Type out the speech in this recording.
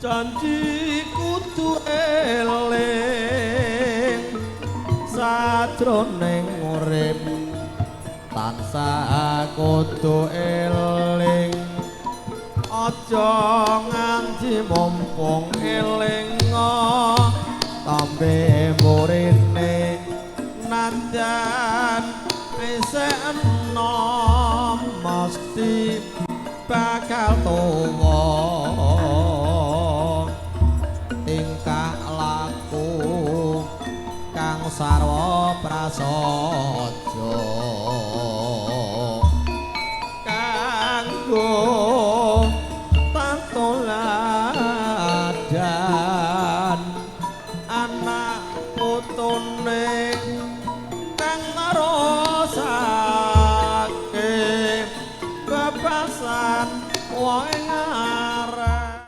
Janji kudu eling sajroning urip, tansah kudu eling, aja nganti mumpung eling tambe murine, nadyan isih enom mesti bakal tuwa. Tingkah laku kang sarwa prasaja.